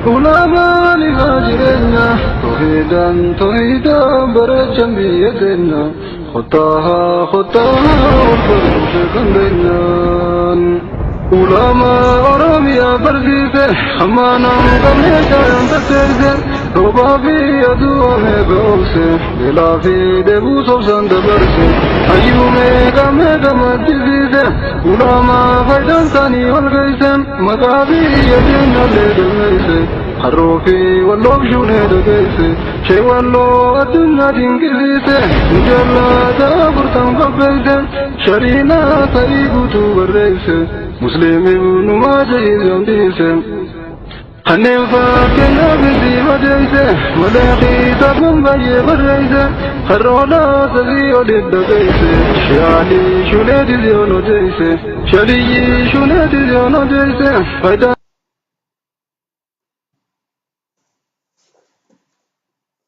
Ulamaan ifaa jireenya tawhiidaan tawhiidaan bareechan biyya keenya kottaa kottaa wal baruu beekan keenyaan. Ulamaa Oromiyaa barsiise hammaanaan qabnee shaayan takkeesse roobaa fi aduu amee goobse beelaa fi dheebuu sobsaan dabarse hayyuu meeqa meeqa maddisiise ulamaa faayidaan isaanii ol geesse maqaa biyya keenyallee galmeesse harroo fi walloof shuunee dhageesse shee walloo addunyaa dinqisiise mujallaata afurtan qopheesse shariinaa ta'ii guutuu barreesse musliim ibnu maajah dhiise. Kanneen fakkeenyaaf isii madeesse malee kitaaban baay'ee barreesse harroodhaa sadii olitti dhageesse shaalii shulee diziyoon odeesse shaliyyii shulee diziyoon odeesse faayidaa.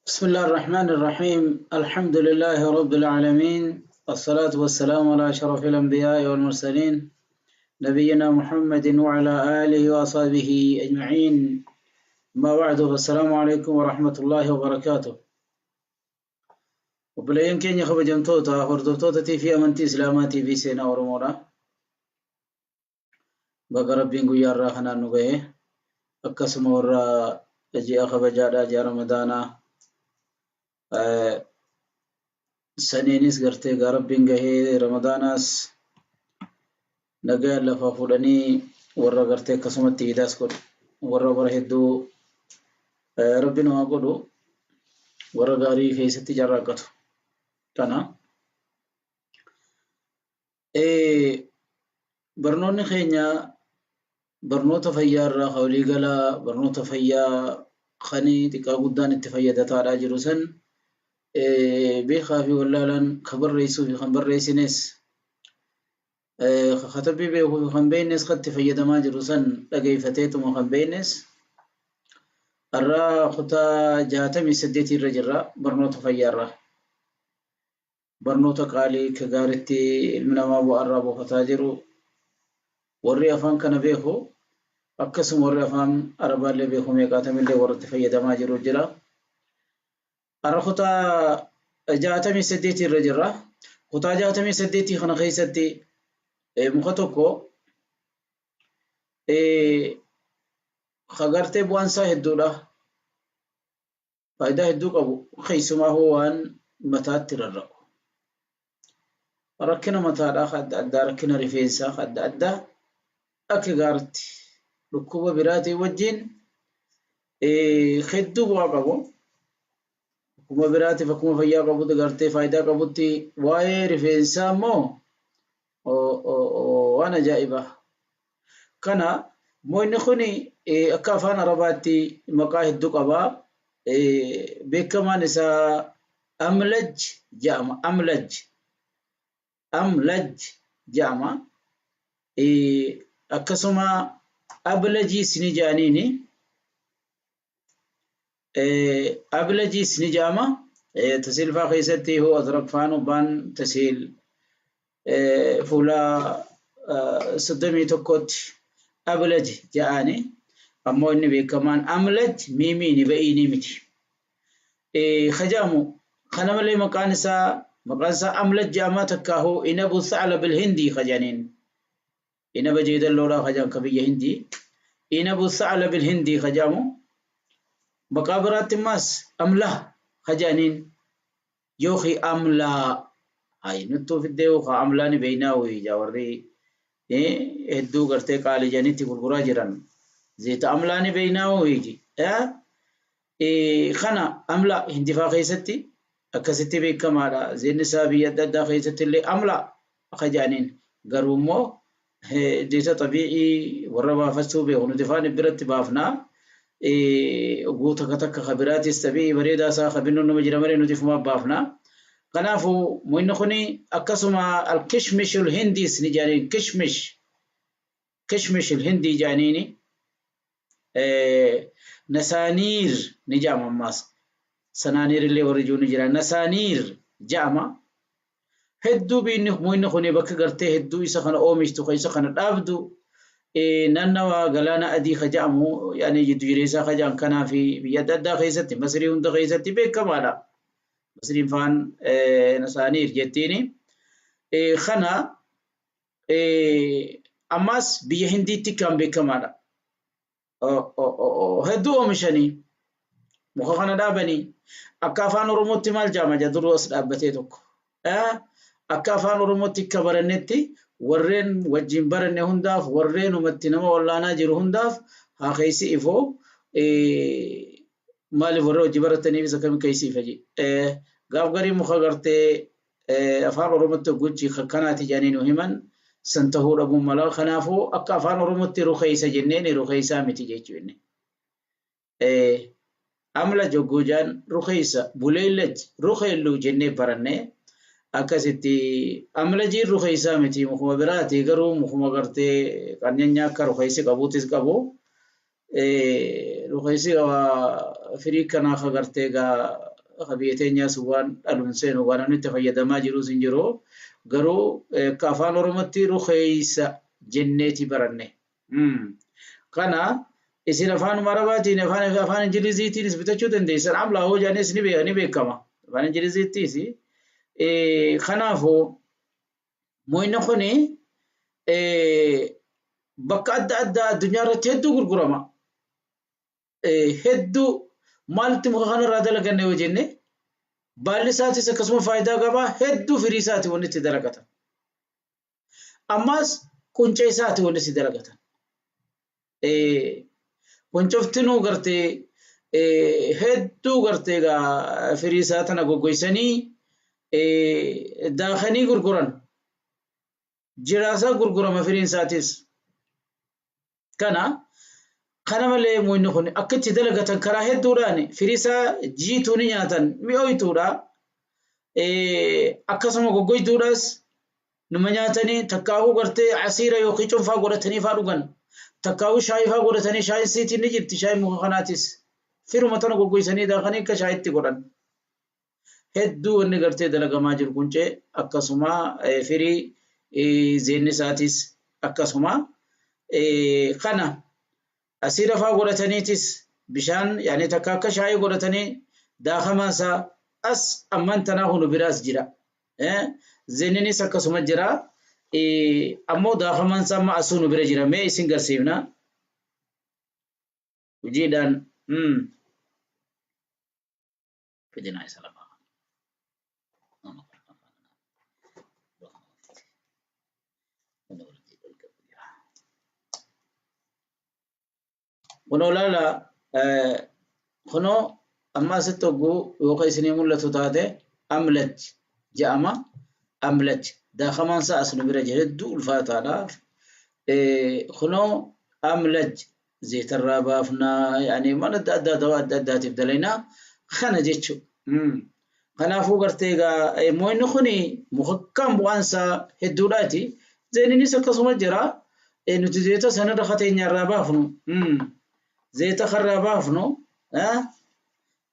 بسم الله الرحمن الرحيم، الحمد لله رب العالمين، الصلاة والسلام على أشرف الأنبياء والمرسلين، نبينا محمد وعلى آله وأصحابه أجمعين، ما بعد، فالسلام عليكم ورحمة الله وبركاته. Obboleeyyan keenya kabajamtoota hordoftoota fi amantii Islaamaatii fi seenaa Oromoodha. Baga Rabbiin guyyaa irraa kanaan nu gahe. Akkasuma warra ji'a kabajaadhaa, ji'a Ramadaanaa saniinis gartee gaa Rabbiin gahee, Ramadaanaas nagaan lafaa fuudhanii warra gartee akkasumatti iidaas godhu. Warra bara hedduu Rabbi nu haa godhu, warra gaarii keessatti carraaqqatu. Kana. Barnoonni keenya barnoota fayyaa irraa kan waliigalaa, barnoota fayyaa kan xiqqaa guddaan itti fayyadataadhaa jiru san, beekaa fi wallaalaan, kan barreessuu fi kan barreessines, kan katabbii beekuu fi kan beeknes, kan itti fayyadamaa jiru san dhageeffateetuma kan beeknes, har'aa kutaa 68 irra jirra barnoota fayyaa irraa. Barnoota qaalii akka gaariitti ilmi namaa bu'aa irraa buufataa jiru, warri afaan kana beeku, akkasuma warri afaan Arabaallee beeku meeqaatamillee warra itti fayyadamaa jiru jira. Har'a kutaa 68 irra jirra. Kutaa 68 kana keessatti muka tokko kagartee bu'aan isaa hedduudha. Faayidaa hedduu qabu, keessumaa hoo waan mataatti rarra'u. Rakkina mataadhaa kan adda addaa, rakkina rifeensaa kan adda addaa akka gaariitti dhukkuba biraatii wajjin hedduu bu'aa qabu. Dhukkuba biraatiif akkuma fayyaa qabutti, gartee faayidaa qabutti, waa'ee rifeensaa immoo waan ajaa'ibaa. Kana moonni kun akka afaan Arabaatti maqaa hedduu qaba. Beekamaan isaa amlaj jedhama. Amlaj. Amlaj jedhama. Akkasuma ablajiis ni jedhaniini. Ablajiis ni jedhama. Tasiilfaa keessatti hoo azraqfaan ubbaan tasiil fuula 31tti ablaji jedhani. Ammoo inni beekamaan amlaj, miimiini ba'iinii miti. Kajamu kana malee maqaan isaa amlaj jedhama, takkaahu inabu tha'lab al-hindii kajaniin. Inaba jeedalloodhaa kajaan ka biyya Hindii. Inabu tha'lab al-hindii kajamu. Maqaa biraatti immaas amlaa kajaniin yookiin amlaa. Hay, nuttuu fiddee ka amlaa ni beeynaa wayii warri hedduu gartee qaalii janitti gurguraa jiran. Zeeta amlaa ni beeynaa wayii. Kana amlaa Hindifaa keessatti akkasitti beekamaadha. Zeenni isaa biyya adda addaa keessatti illee amlaa akka jedhaniin, garuu immoo zeeta xabii'ii warra baafachuu beeku nuti afaan biratti baafnaa. Guuta takka takka ka biraatis xabii'ii bareedaa isaa ka binnuun nama jira malee nuti ifumaa baafnaa. Kanaafuu inni kuni akkasuma alkishmishul hindiis ni jedhaniin, kishmish, kishmishul hindii jedhaniini. Nasaaniir ni jedhama ammaas. Sanaaniir illee warri jiru ni jira. Nasaaniir jedhama. Hedduu biinni inni kun bakka gartee hedduu isa kana oomishtu, kan isa kana dhaabdu Naannawa galaana adii ka jedhamu yaani jiddu jireessaa ka jedhan kanaa fi biyya adda addaa keessatti Masrii hunda keessatti beekamaadha. Masriin faan nasaaniir jettiini. Kana ammas biyya Hindiitti kan beekamaadha. Hedduu oomishanii muka kana dhaabanii akka afaan Oromootti maal jaama jedhu as dhaabbatee tokko. Akka afaan Oromootti akka barannetti warreen wajjin baranne hundaaf warreenumatti nama wallaanaa jiru hundaaf haa keessi ifoo maaliif warra hojii barataniif akkamiin keessi ifa jedhe. Gaaf garii muka gartee afaan Oromootti gochi akkanaati jedhanii nu himan san ta'uu dhabuun mala. Kanaafuu akka afaan Oromootti rukeessa jenneen rukeessaa miti jechuudha. Amla joggojaan rukeessa buleellaj rukeelluu jennee barannee akkasitti amlajiin rukeessaa miti mukuma biraati garuu mukuma gartee qanyanyaa akka rukeessi qabuutis qabu. Rukeessi firii kanaa akka gartee gaa biyya teenyaas waan dhaluun seenu waan namni itti fayyadamaa jirus hin jiru. Garuu akka afaan Oromootti rukeessa jenneeti baranne. Kana isin afaan Arabaatiin afaan Ingiliziitiinis bitachuu dandeessan. Amlaa hoo jedhanis ni beekama. Afaan Ingiliziittiis. Kanaafuu mo'inni kuni bakka adda addaa addunyaa irratti hedduu gurgurama. Hedduu maalitti muka kanarraa dalaganne yoo jenne baalli isaatis akkasuma faayidaa qaba. Hedduu firii isaati wanni itti dalagatan. Ammas quncee isaati wanni itti dalagatan. Quncoftinuu gartee hedduu gartee firii isaa tana goggoysanii daakanii gurguran. Jiraasaa gurgurama firiin isaatis. Kana malee mo'inni kun akka itti dalagatan karaa hedduudhaan firii isaa jiituu ni nyaatan mi'ooytuudha. Akkasuma goggoytuudhaas numa nyaatanii takkaa'uu gartee asiira yookiin cuunfaa godhatanii faa dhugan. Takkaa'uu shaayii faa godhatanii shaayiin siitiin ni jirti shaayiin muka kanaatis. Firuma tana goggoysanii daakanii akka shaayitti godhan. Hedduu wanni gartee dalagamaa jiru quncee akkasuma firii zeenni isaatis akkasuma kana asiira faa godhataniitis bishaan yaani takka akka shaayii godhatanii daakamaan isaa as ammaan tanaa hunu biraas jira. Zeenninis akkasuma jira. Ammoo daakamaan isaa amma asuu nu bira jira. Mee isin garsiifna. Hojiidhaan fidinaa isa lafaa. Kunoo laala kunoo amma asitti hogguu yookaan isinii mul'atu taate amlaj jedhama. Amlaj daakamaan isaa as nu bira jira hedduu ulfaataadha. Kunoo amlaj zeetarraa baafnaa yaani mana adda addaa dawaa adda addaatiif dalaynaa kana jechuudha. Kanaafuu gartee egaa mo'inni kuni mukakkaan bu'aan isaa hedduudhaati. Zeeninis akkasuma jira. Nuti zeeta sanarra kateenyarraa baafnu. Zeeta karraa baafnu.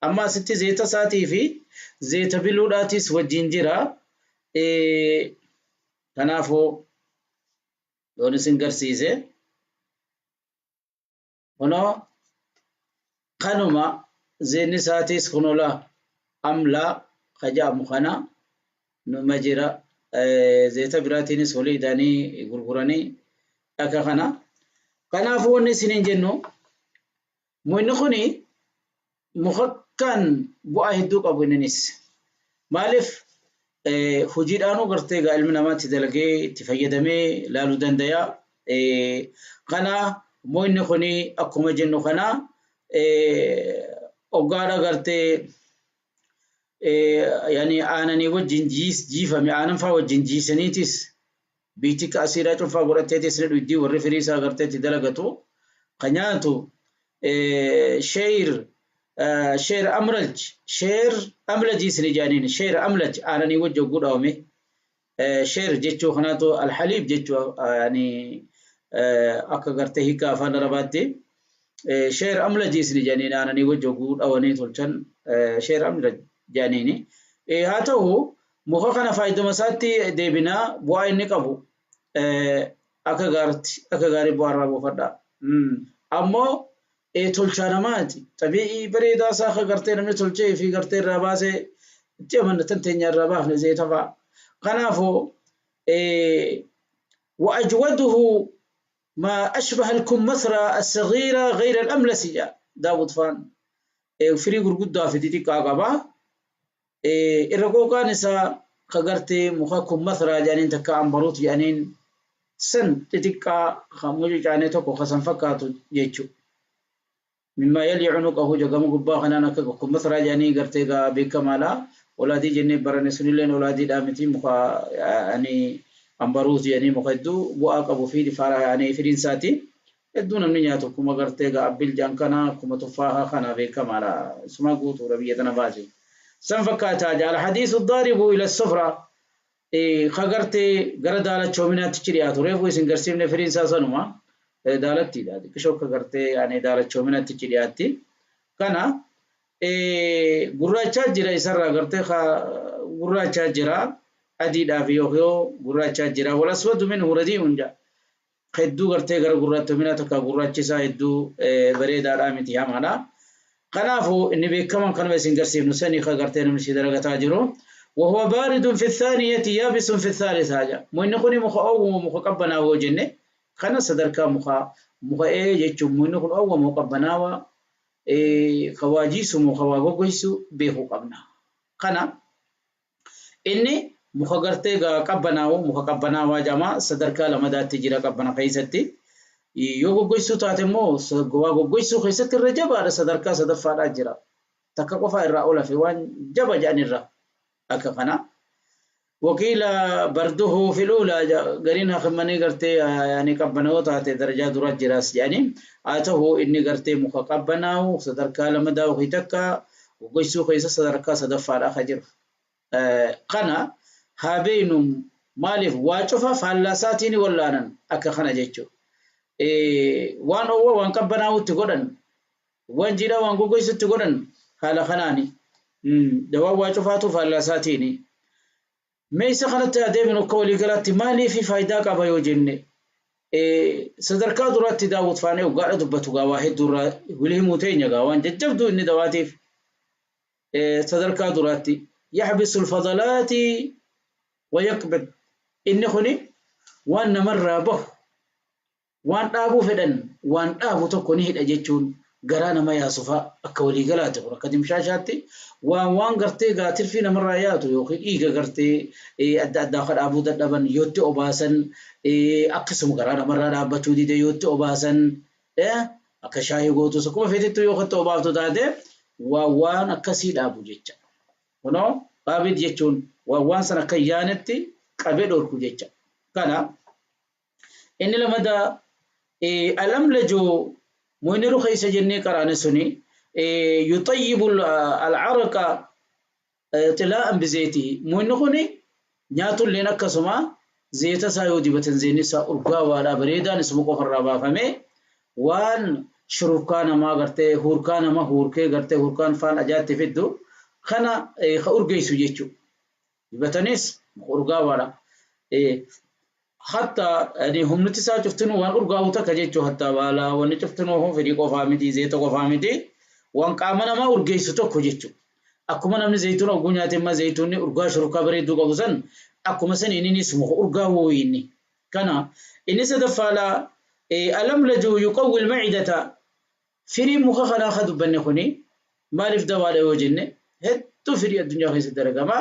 Amma asitti zeeta isaatii fi zeeta biluudhaatis wajjin jira. Kanaafuu yoon isin garsiise. Kunoo kanuma zeenni isaatis kunoo laa amlaa ka jedhamu kana numa jira. Zeeta biraatiinis walii hidhanii gurguranii akka kana. Kanaafuu wanni isiniin jennu mo'inni kuni mukakkaan bu'aa hedduu qabu inninis. Maaliif hojiidhaanuu gartee egaa ilmi namaa itti dalagee itti fayyadamee ilaaluu danda'a. Kana mo'inni kuni akkuma jennu kana hoggaadha gartee yaani aananii wajjin jiifame aanan faa wajjin jiisaniitis biitika asiiraa cuunfaa godhatteetis ni dhugdi warri firii isaa gartee itti dalagatu. Kan nyaatu sheer sheer amlaj sheer amlajiis ni jedhaniin sheer amlaj aananii wajji hogguu dhaawame sheer jechuu kanaatu alhaliib jechuu yaani akka gartee hiika afaan arabaatti sheer amlajiis ni jedhaniin aananii wajji hogguu dhaawanii tolchan sheer amlaj jedhaniini. Haa ta'u muka kana faayiduma isaatti deebinaa bu'aa inni qabu. Akka gaaritti akka gaarii bu'aa irraa buufadhaa. Ammoo tolchaa namaati. Xabii'ii bareedaa isaa akka gartee namni tolchee fi gartee irraa baasee itti amanna tan teenya irraa baafne zeeta fa'a. Kanaafuu وأجوده ما أشبه الكمثرى الصغيرة غير الأملس داود فان firii gurguddaa fi xixiqqaa qaba. Irra qooqaan isaa ka gartee muka kummathraa jedhaniin takka ambaruut jedhaniin san xixiqqaa kan mucucaanee tokko ka san fakkaatu jechuudha. Mimmaa yalii cunuqahu gama gubbaa kanaan akka kummathraa jedhanii gartee gaa beekamaadha. Olaadii jennee baranne sunilleen olaadiidhaa miti muka ani ambaruut jedhanii muka hedduu bu'aa qabu fi firiin isaati. Hedduu namni nyaatu akkuma gartee gaa abbil jedhan kana akkuma tuffaaha kana beekamaadha. Isuma guutuudha biyya tana baase. San fakkaataa jaala hadiisu daaribu ila sufra ka gartee gara daalachoominaatti dhiyaatu reefu isin garsiifne firiin isaa sanuma daalattiidha. Xiqqishoo akka gartee yani daalachoominaatti dhiyaatti. Kana gurraachaa jira isarraa gartee gurraachaa jira adiidhaaf yookiin gurraachaa jira. Wal aswadu minhu radii'un jaa. Hedduu gartee gara gurraachoominaa takka gurraachi isaa hedduu bareedaadhaa miti hamaadha. Kanaafuu inni beekamaan kanuma isin garsiifnu sanii ka gartee namni si dalagataa jiru. وهو بارد في الثانية يابس في الثالثة جا مو إنه كوني مخ أو مخ قبنا هو جنة خنا صدرك مخ مخ إيه يجوا مو إنه كون أو مخ قبنا و إيه خواجيس مخ واجوجيس به قبنا خنا إني مخ قرتي قبنا و مخ قبنا واجما صدرك لما دات تجرا قبنا خيستي يوجوجيس تاتمو واجوجيس خيست الرجب على صدرك صدف على جرا تكقف الرأولى في وان جب جان الرأ akka kana wakiila barduhu filuula gariin haqimanii gartee yani qabbanoo taate darajaa dura jiraas jedhanii haa ta'u inni gartee muka qabbanaa'u sadarkaa lama daawwii takka gogsuu keessa sadarkaa sadaffaadha ka jiru. Kana haa beeynu maaliif waa cufa faallaa isaatiin wallaanan akka kana jechuudha. Waan oowwa waan qabbanaa'utti godhan waan jiidhaa waan goggoisutti godhan haala kanaani. Dawaan waa cufaatu faallaa isaatiini. Mee isa kanatti adeemnu akka waliigalaatti maaliif faayidaa qaba yoo jenne sadarkaa duraatti daawwat faanee dhugaadha dubbatu gaa waa hedduurraa walii himuu teenya gaa waan jajjabduu inni dawaatiif sadarkaa duraatti yaxbisu alfadalaati wa yaqbid inni kuni waan namarraa bahu waan dhaabuu fedhan waan dhaabu tokko ni hidha jechuun garaa nama yaasufa akka waliigalaatti kun akka dimshaashaatti waan waan gartee gaatirfii namarraa yaatu yookiin dhiiga gartee adda addaa akka dhaabuu dadhaban yootti obaasan akkasuma garaa namarraa dhaabbachuu dide yootti obaasan akka shaayii gootus akkuma feetettu yoo itti obaaftu taate waan waan akkasii dhaabu jecha. Kunoo qaabid jechuun waan waan sana akka yaanetti qabee dhorku jecha. Kana inni lammataa alamlajoo مين رخيص جنة قرآن سني يطيب العرق طلاء بزيته مين خوني نياتو لنا كسما زيت سايودي بتنزيني سا أرقا ولا بريدا نسمو كفر ربا فمي وان شروكان ما قرتي هوركان ما هوركي قرتي هوركان فان أجات تفيدو خنا خأرقي سجيتشو بتنس أرقا ولا حتى يعني هم نتسا شفتنو وان أرقاو تكجيتشو حتى بالا وان شفتنو هم فريق فامتي زيت فامتي وان قامنا ما أرقيسو تكجيتشو akkuma namni zayituun oguu nyaate immoo zayituunni urgaa shurkaa bareedduu qabu san akkuma san inni muka urgaa inni. Kana inni sadaffaadha alamlaju yuqawwi almacidata firii muka kanaa ka dubbanne kuni maaliif dawaadha yoo jenne hedduu firii addunyaa keessatti argama.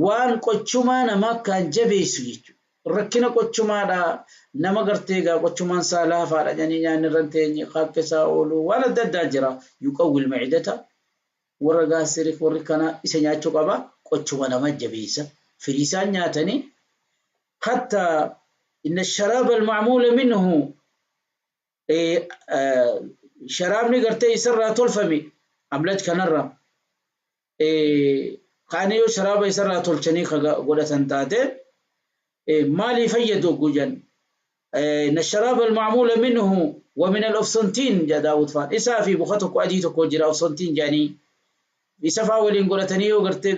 Waan qochumaa namaa kan jabeessu jechuudha. Rakkina qochumaadha nama gartee egaa qochumaan isaa laafaadha jedhanii nyaanni irra hin teenye kaakkisaa oolu waan adda addaa jira. Yuqawwi almacidata warra gaasiriif warri kana isa nyaachuu qaba qochuma nama jabeessa. Firii isaan nyaatanii hatta inna sharaaba almacmuula minhu sharaabni gartee isarraa tolfame amlaj kanarraa kaanii yoo sharaaba isarraa tolchanii godhatan taate maalii fayyadu gujan إن الشراب المعمول منه ومن الأفسنتين جا داود فان إسا في بخطك أدي تكو جرا أفسنتين جاني إسا فاولين قولتني وقرتي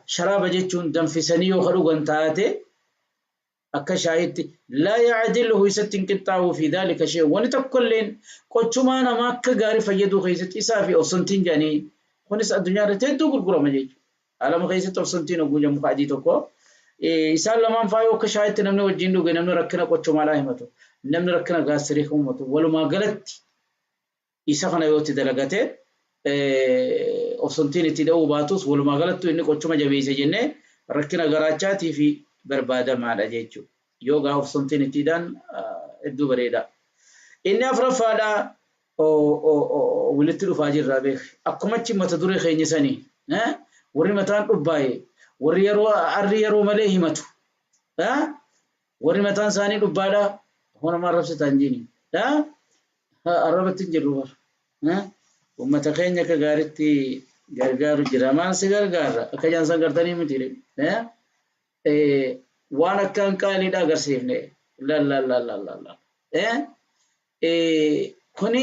شراب جتشون دنفسني وخلوغن تاتي Akka shaayitti laa yacdiluhu isatti hin qixxaawu fi dhaalika shay'un wani tokkolleen qochumaa nama akka gaarii fayyaduu keessatti isaa fi obsontiin jedhanii kunis addunyaa irratti hedduu gurgurama jechuudha. Alama keessatti obsontiin hogguu jedhamu muka adii tokko isaan lamaan faayoo akka shaayitti namni wajjin dhuge namni rakkina qochumaadhaa himatu namni rakkina gaastirii himatu walumaa galatti isa kana yoo itti dalagate obsontiin itti da'uu baatus walumaa galattu inni qochuma jabeesse jennee rakkina garaachaatii fi barbaadamaadha jechuudha. Yoo gaa obsontiin itti hidhaan hedduu bareeda. Inni afuraffaadha walitti dhufaa jirra beek. Akkuma achi mata duree keenya sanii warri mataan dhubbaaye warri yeroo arri yeroo malee himatu warri mataan isaanii dhubbaadha honamaa arrabsitan jini arrabatti hin jirru bara. Uummata keenya akka gaariitti gargaaru jira. Maal si gargaara? Akka jaansan gartanii miti. Waan akkaan qaaliidha agarsiifne. La. Kuni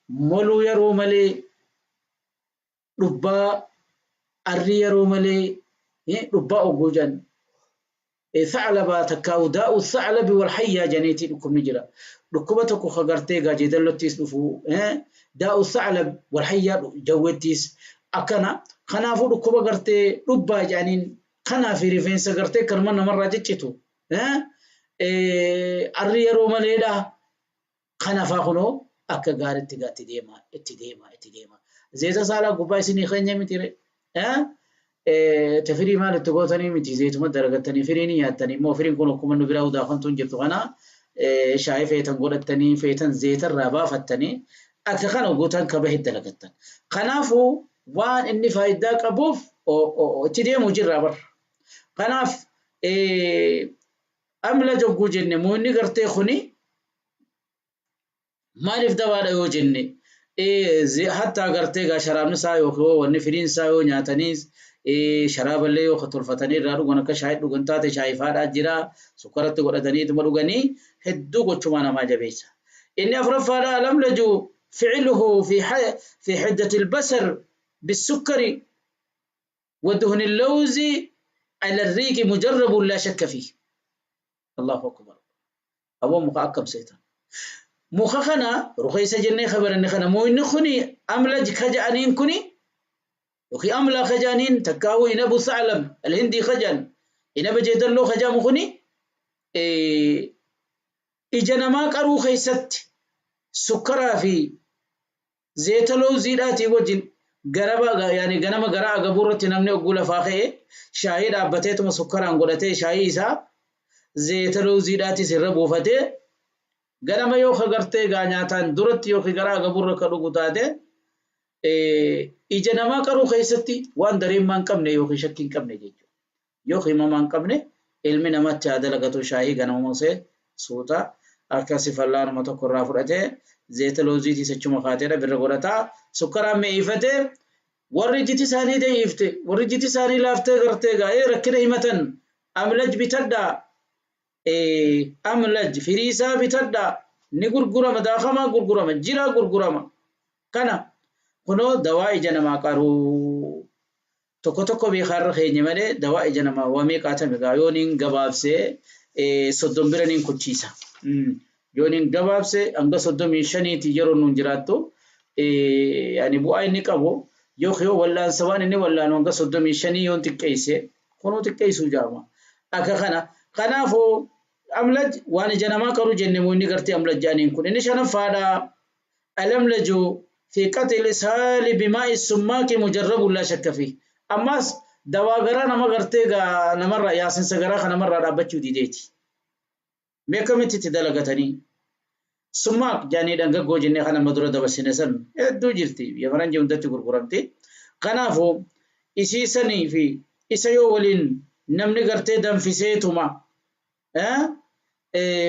moluu yeroo malee dhubbaa arri yeroo malee dhubbaa ogguu jan. Thaclabaa takkaa'u daa'u thaclabi wal hayyaa janeetii dhukkubni jira. Dhukkuba tokko ka gartee gaajeedallottis dhufu daa'u thaclab wal hayyaa jawwettis akkana. Kanaafuu dhukkuba gartee dhubbaa jedhaniin kanaa fi rifeensa gartee kanuma namarraa ciccitu arri yeroo maleedha. Kanaafaa kunoo akka gaariitti itti deema itti deema itti deema. Zeeta saalaa gubbaa isinii keenya miti Tafirii maal itti gootanii miti zeetuma dalagattanii firii ni nyaattanii immoo firiin kun akkuma nu biraa daakamtuun jirtu kana shaayii feetan godhattanii feetan zeetarraa baafattanii akka kana gootan kaba dalagattan. Kanaafuu waan inni faayidaa qabuuf itti deemu jirra barra. Kanaaf amla jogguu jenne muunni gartee kuni maaliif dabaadha yoo jenne hattaa gartee gaa sharaabni isaa yookiin wanni firiin isaa yoo nyaataniis sharaaballee yoo tolfatanii irraa dhugan akka shaayii dhugan taate shaayii faadhaa jira sukkaratti godhatanii ituma dhuganii hedduu gochumaa namaa jabeessa. Inni afuraffaadha alamlaju ficiluhu fi hiddati albasar بالسكر ودهن اللوز على الريق مجرب لا شك فيه. الله أكبر. أبو مخا سيطان مخا خنا رخيصة جنة خبر إن خنا مو إن خني أملج خجانين كني وخي أملا خجانين تكاو إنبو ثعلب الهندي خجان إنبو جدلو خجام خني إجنا ما قرو خيست سكرا في زيت لوزيراتي وجن garaba yani ganama garaa agabuurratti namni ogguu lafaa ka'e shaayii dhaabbateetuma sukkaraan godhatee shaayii isaa zeeta looziidhaatis irra buufatee ganama yoo ka gartee gaa nyaataan duratti yookiin garaa agabuurra ka dhugu taate ija namaa qaruu keessatti waan dareemmaa hin qabne yookiin shakkii hin qabne jechuudha. Yookiin himamaa hin qabne ilmi namatti haa dalagatu shaayii ganama mosee suuta akkasi fallaanuma tokko irraa fudhatee zeeta looziitis achuma kaateedha birra godhataa sukkaraan mi'eeffatee warri ijiti isaanii deeyifte warri ijiti isaanii laaftee gartee gaa'ee rakkina himatan amlaj bitadhaa amlaj firii isaa bitadhaa ni gurgurama daakamaa gurgurama jiraa gurgurama kana kunoo dawaa ija namaa qaruu tokko tokko beekaarra keenya malee dawaa ija namaa waa meeqaatame gaa yooniin gabaabsee 30 bira niin kuchiisa. Yooniin gabaabsee hanga 35 yeroo nuun jiraattu yani bu'aa inni qabu yookiin wallaansa waan inni wallaanu hanga 35 yoon xiqqeesse kunuu xiqqeessuu jaama. Akka kana kanaafuu amlaj waan ija namaa qaru jenne moo inni gartee amlaj jedhaniin kun inni shanaffaadha. Alamlaju fi qatli saali bimaa'i summaaqi mujarrabu laa shakka fi. Ammas dawaa garaa nama gartee namarraa yaasinsa garaa kan namarraa dhaabbachuu dideeti. Mee akkamitti itti dalagatanii? Summaaq jedhanii dhangaggoo jennee kan amma dura dabarsine san hedduu jirti. Biyya faranjii hundatti gurguramti. Kanaafuu isii sanii fi isa yoo waliin namni gartee danfiseetuma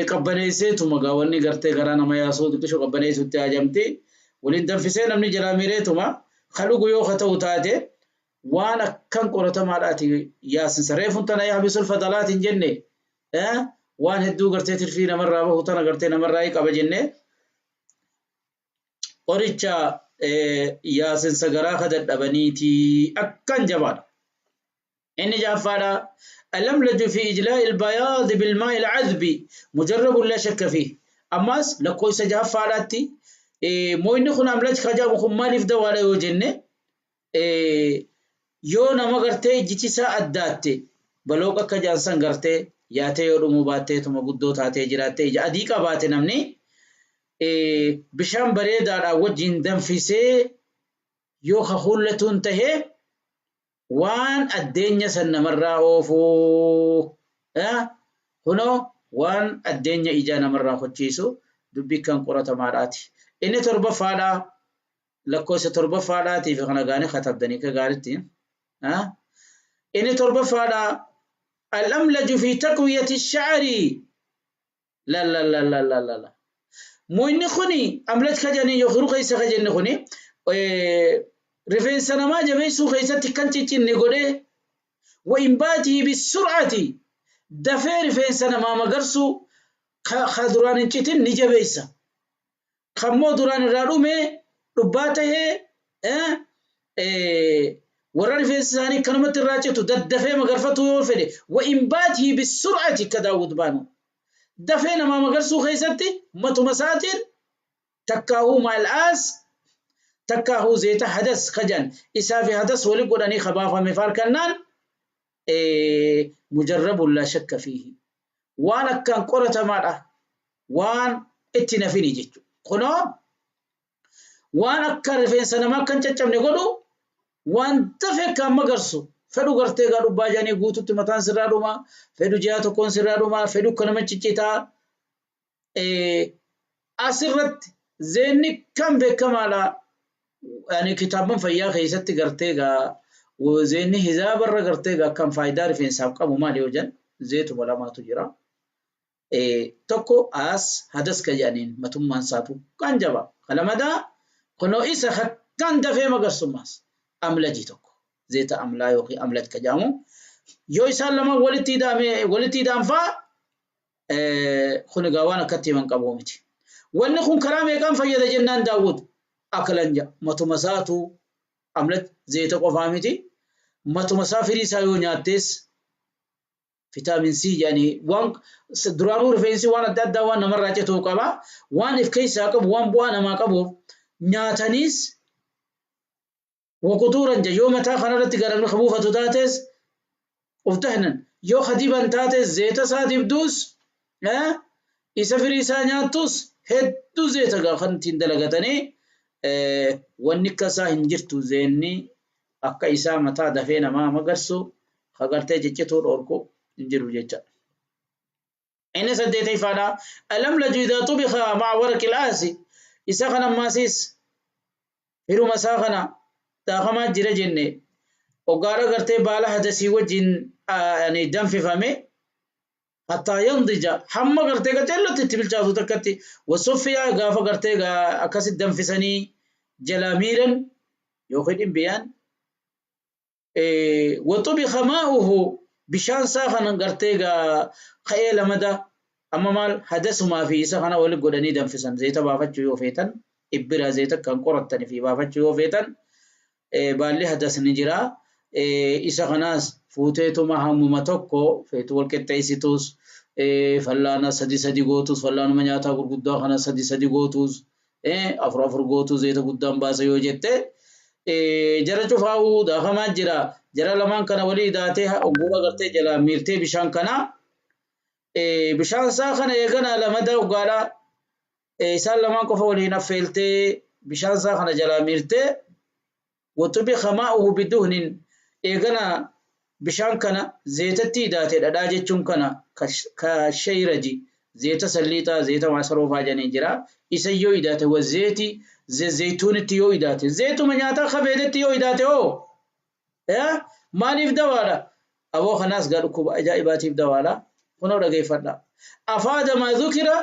qabbaneesseetuma gaa wanni gartee garaa nama yaasuu xiqqishoo qabbaneessutti ajamti. Waliin danfisee namni jalaa mireetuma kan dhugu yoo ka ta'u taate waan akkan qoratamaadhaati yaasinsa. Reefuun tana yahbisul fadalaatiin jenne waan hedduu gartee tirfii namarraa bahu tana gartee namarraa qaba jenne qoricha yaasinsa garaa ka dadhabaniiti akkan jabaadha. Inni jahaffaadha. Alamlaju fi ijlaa'i albayaadi bilmaa'i alcadbi mujarrabu laa shakka fiih. Ammaas lakkoofsa jahaffaadhaatti mooyni kun amlaj kajaamu kun maaliif dawaadha yoo jenne, yoo nama gartee ijjiti isaa addaatte balooqa akka jaansan gartee yaatee yoo dhumuu baattee tuma guddoo taatee jiraattee ija adii qabaate, namni bishaan bareedaadhaan wajjin danfisee yoo ka hullatuun tahee waan addeenya san namarraa oofuu, kunoo waan addeenya ijaa namarraa hochiisu dubbii kan qoratamaadhaati. Inni torbaffaadha, lakkoofsa torbaffaadhaatii fi kana gaanii katabdanii ka gaaritti. Inni torbaffaadha, al-amlaju fi taqwiyati sha'ri. La la la la la la la. Moyni kuni amlaj ka jedhanii yookiin keessa ka jenne kuni rifeensa namaa jabeessuu keessatti kan ciccinne godhee, wa inbaatihi bisur'ati, dafee rifeensa namaa magarsuu, ka duraan hin citin ni jabeessa. Kammoo duraan irraa dhume dhubbaa tahee warra rifeensa isaanii akkanumatti irraa citu daddafee magarfatu yoo fedhe, wa inbaatihi bisur'ati ka Daawud baanu. Dafee namaa magarsuu keessatti matuma isaatiin takkaahuu maal'aas takkaahuu zeeta hadas kajan isaa fi hadas wali godhanii kabaafame faarkannaan mujarrabun laa shakka fiihi. Waan akkaan qoratamaadha. Waan itti nafini jechuudha. Kunoo waan akka rifeensa namaa akkan caccabne godhu, waan dafee kan magarsu fedhu gartee gaa dhubbaa jedhanii guututti mataan sirraa dhuma, fedhu ji'a tokkoon sirraa dhuma, fedhu akka nama ciccitaa. Asirratti zeenni kan beekamaadha. Ani kitaaban fayyaa keessatti gartee gaa zeenni hizaabarra gartee gaa kan faayidaa rifeensaaf qabu maali yoo jedhan, zeetuma lamaatu jira. Tokko as hadas ka jedhaniin matummaan isaatu kan jaba. Kalamadaa kunoo isa kan dafee magarsummaas amlajii tokko zeeta amlaa yookiin amlaj ka jedhamu yoo isaan lama walitti hidhame walitti hidhaan faa, kun egaa waan akkatti himan qabu miti. Wanni kun karaa meeqaan fayyada jennaan, Daawud akkalan jedha, matuma isaatu amlaj zeeta qofaa miti, matuma isaa firii isaa yoo nyaattees vitamin C jedhanii, waan duraanuu rifeensi waan adda addaa waan namarraa cituu qaba, waan if keessaa qabu, waan bu'aa namaa qabuuf nyaataniis waquxuuran yoo mataa kanarratti garamni kabuufatu taates uf tahnan, yoo kadiban taates zeeta isaa dibduus isa firii isaa nyaattus hedduu zeeta gaa kan ittiin dalagatanii wanni akka isaa hin jirtu. Zeenni akka isaa mataa dafee namaa magarsu kagartee ciccituu dhorku hin jiru jecha. Inni saddeetayfaadha. Alamlaju idaa xubika ma'a waraqi al-aasi. Isa kana ammaasiis hiruma isaa kana daakamaa jira jenne, oggaadha gartee baala hadasii wajjin danfifame hattaa yandija, hamma gartee qaceellotti itti bilchaatu takkatti, wasuffiyaa gaafa gartee akkasitti danfisanii jalaa miiran yookiin dhimbiyaan, waxubika maa'uhu, bishaan isaa kana gartee ka'ee lamada amma maal hadasumaa fi isa kana walitti godhanii danfisan. Zayita baafachuu yoo feetan, ibbira zayita kan qorattanii fi baafachuu yoo feetan, baalli hadas ni jira. Isa kanaas fuuteetuma hammuma tokko feetu wal qixxeessitus, fallaana sadi sadi gootus, fallaanuma nyaataa gurguddaa kana sadi sadi gootus, afur afur gootus, zayita guddaan baasa yoo jette, jara cufaa'uu daakamaa jira. Jara lamaan kana walii daatee ogguudha gartee jalaa miirtee bishaan kana, bishaan isaa kana eegana lamada oggaadha isaan lamaan qofa waliin affeeltee bishaan isaa kana jalaa miirtee, waxubika maa'uhu biduhnin, eegana bishaan kana zeetatti hidaate dhadhaa jechuun kana ka shayraji, zeeta salliixaa, zeeta maasaroo faa jedhanii jira, isa yoo hidaate, wa zeeti zeytuunitti yoo hidaate, zeetuma nyaataa kafeetetti yoo hidaate hoo maaliif dawaadha? Aboo kanaas gaa dhukkuba ajaa'ibaatiif dawaadha. Kunoo dhageeffadha. Afaada maa dhukira,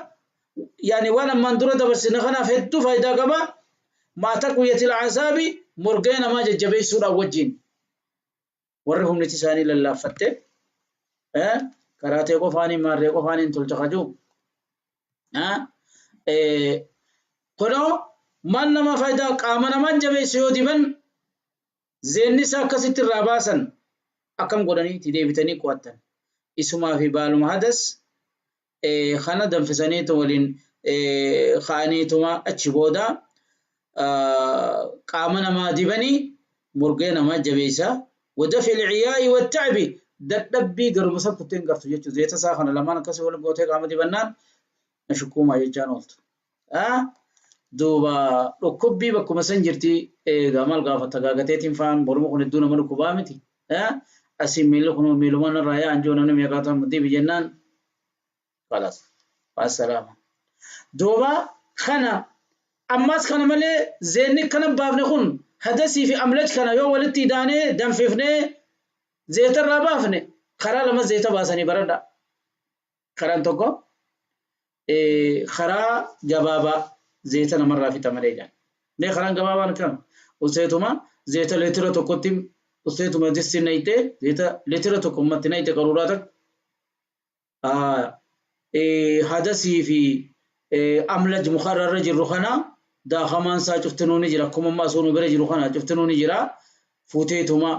yaani waan ammaan dura dabarsine kanaaf hedduu faayidaa qaba. Maa taqwiyatil asaabi, morgee namaa jajjabeessuudhaan wajjin warri humniti isaanii lallaaffatte karaatee qofaaniin maarree qofaaniin tolcha kajuu. Kunoo maal nama faayidaa qaama namaa jabeessu yoo diban, zeenni isaa akkasitti irraa baasan. Akkam godhanii itti deebitanii qo'attan. Isumaa fi baaluma hadas kana danfisaniitu waliin kaa'aniituma achi booda qaama namaa dibanii murgee namaa jabeessa. Wadafi ilciyaa'i wattacbi dadhabbii garuma san kutteen gartu jechuudha. Zeeta isaa kana lamaan akkasii waliin gootee qaama dibannaan na shukkuumaa jechaan ooltu. Duuba dhukkubbii bakkuma san jirti egaa maal gaafata gaagateetiin faan morma kun hedduu nama dhukkubaa miti. Asiin miilli kun miilumaan irraa yaa'an jiru namni meeqaa ta'an dibi jennaan. Khalaas. Wassalaama. Duuba kana ammas kana malee zeenni kana baafne kun hadasii fi amlaj kana yoo walitti idaanee danfifnee zeeta irraa baafne karaa lama zeeta baasanii baradha. Karaan tokko karaa gabaabaa zeeta namarraa fixa malee jedhan. Mee karaan gabaabaan kam? Useetuma zeeta leetira tokkotti useetuma disti nayitee zeeta leetira tokko ummatti nayite qaruuraa takka. Hadasii fi amlaj mukarra irra jirru kana daakamaan isaa cuftinuu ni jira. Akkuma ammaa asuu nu bira jiru kana cuftinuu ni jira. Fuuteetuma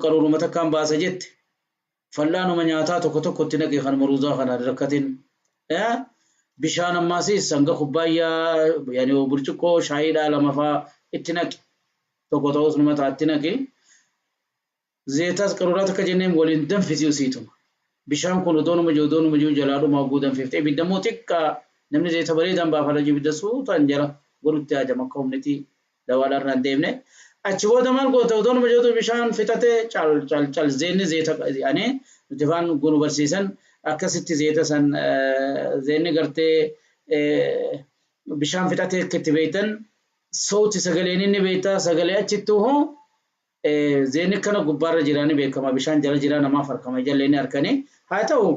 qaruuruma takkaan baasa jette. Fallaanuma nyaataa tokko tokkotti naqee kan maruuzaa kana rakkatin. Bishaan ammaasiis hanga kubbaayyaa yaani burcuqqoo shaayiidhaa lama fa'aa itti naqi. Tokko ta'us numa ta'a itti naqi. Zeetaas qaruuraa takka jenneen waliin danfisii usiituma. Bishaan kun odoonuma jiru odoonuma jiru jalaa dhumaa oguu danfifte. Ibidda immoo xiqqaa namni zeeta bareedaan baafata jiru ibidda suutaan jala godhutti haajama akka humniti dawaadhaan irraa hin deemne. Achi booda maal goota odoonuma jirutu bishaan fixatee cal cal cal zeenni zeeta ani nuti afaan gunu barsiisan akkasitti zeeta san zeenni gartee bishaan fixatee akka itti beektan sooti sagaleen inni beektaa sagalee achittuu hoo zeenni kana gubbaarra jiraa ni beekama bishaan jala jiraa namaaf harkama jallee ni harkanii haa ta'u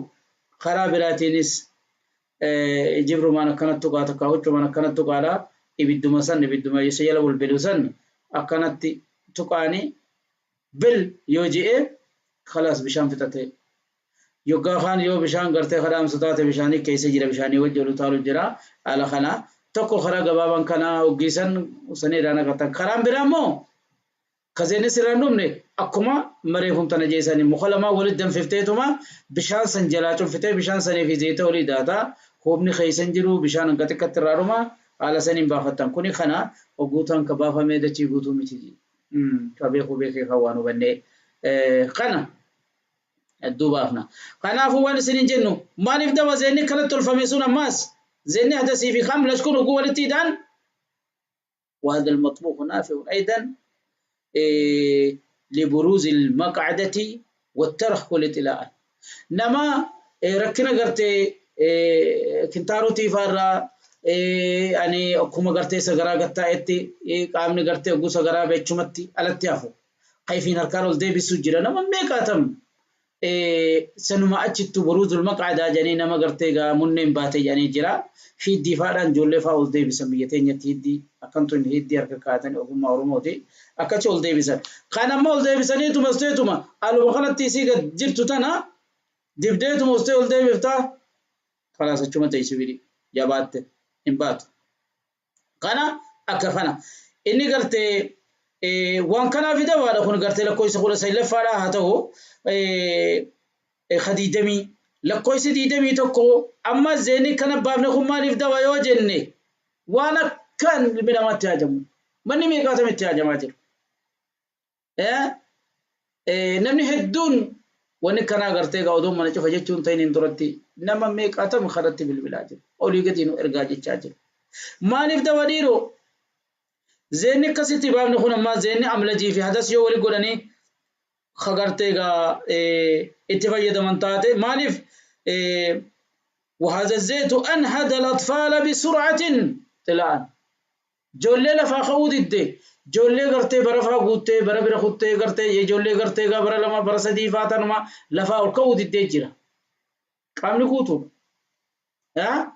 karaa biraatiinis jibrumaan akkanatti tuqaa takka huccumaan akkanatti tuqaadha ibidduma san ibidduma isa jala bulbilu san akkanatti tuqaanii bil yoo je'e khalaas bishaan fixate. Yoggaa kaan yoo bishaan gartee kadhaamsu taate bishaanii keessa jira bishaanii wajji ol utaalu jira haala kana tokko karaa gabaabaan kana hoggiisan sanii irraa naqatan karaan biraa immoo kazeenis irraa hin dhumne akkuma mareefum tana jeesanii muka lamaa walitti danfifteetuma bishaan san jalaa cunfitee bishaan sanii fi zayita olii daataa humni keessa hin jiru bishaan hanga xiqqatti irraa dhuma haala saniin baafattan kuni kana hogguutaan ka baafamee dachii guutuu miti ka beekuu beekee kan waan hubannee kana hedduu baafna. Kanaafuu waan isin hin jennu maaliif dawa zeenni kanatti tolfame sun ammaas zeenni hadasii fi kamlash kun oguu walitti hidhaan وهذا المطبوخ نافع أيضا لبروز المقعدة والترهل طلاء. نما ركنا قرتي كنتارو تيفارا يعني أكما قرتي سغرا قتا إتي قامني قرتي أقو سغرا بيتشمتي ألتي أفو خايفين هركارو دي بسجرا نما ميكاتم sanuma achittu buruuzul maqcadaa jedhanii nama gartee gaa munneen baate jedhanii jira. Hiddii faadhaan ijoollee fa'aa ol deebisan biyya teenyatti hiddii akkamtu hiddii harka kaa'atanii ogummaa Oromooti akkachi ol deebisan. Kan amma ol deebisaniituma usteetuma aluma kanatti isii gad jirtu tana dibdeetuma ustee ol deebiftaa kalaas achuma teessi biri jabaatte hin baatu. Kana akka kana inni gartee waan kanaaf dawaadha kun gartee lakkoofsa 19ffaadha haa ta'u kadiidamii lakkoofsi 21 amma zeenii kana baafne kun maaliif dawa yoo jenne waan akkaan ilmi namaatti haajamu manni meeqaatama itti haajamaa jiru. Namni hedduun wanni kanaa gartee gaa odoon mana cufa jechuun ta'in hin duratti nama meeqaatama kanatti bilbilaa jiru olii gadi nu ergaa jechaa jiru. Maaliif dawa dhiiroo? Zeenni akkasitti baafne kun ammaa zeenni amlajii fi hadas yoo wali godhanii kagartee gaa itti fayyadaman taate maaliif وهذا الزيت أنهد الأطفال بسرعة طلعا جولي لفا خود الدي جولي غرتي برفا غوتي بربر خوتي غرتي جولي غرتي غا بر لما برسدي فاتنما لفا الكود الدي جرا قامني كوتو ها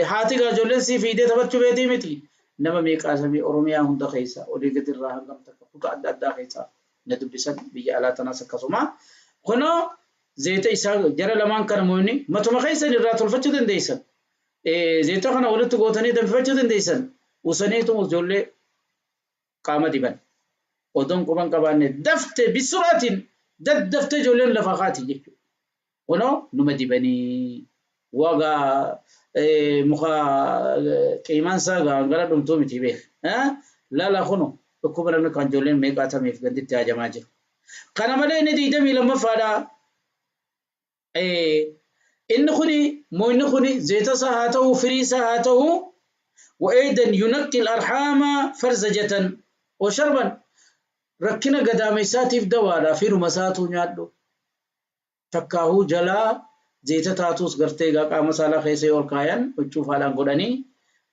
haati gaa ijoolleen sii fiidee taphachuu beetii miti. Nama meeqaa samii Oromiyaa hunda keessa olii gadi irraa hangam takka kutaa adda addaa keessa na dubbisan biyya alaa tanaas akkasuma. Kunoo zayita isaa jara lamaan kana moonni matuma keessan irraa tolfachuu dandeessan. Zayita kana walitti gootanii danfifachuu dandeessan. Usaniitu ijoollee qaama diban. Odoon quban qabaanne dafte bisuraatiin daddafte ijoolleen lafaa kaati jechuudha. Kunoo numa dibanii wagaa muka qiimaan isaa gara dhumtuu miti beek. Lala kuno dhukkuba namni kan ijoolleen meeqaatameef ganditti hajamaa jiru. Kana malee inni 22ffaadha. Inni kuni moonni kuni zeeta isaa haa ta'u firii isaa haa ta'u وأيضا ينقي الأرحام فرزجة وشربا rakkina gadaameessaatiif dawaadha. Firuma isaatu nyaadhu. Takkaahuu jalaa zeeta taatus gartee egaa qaama saalaa keessa yoo ol kaayan huccuu faadhaan godhanii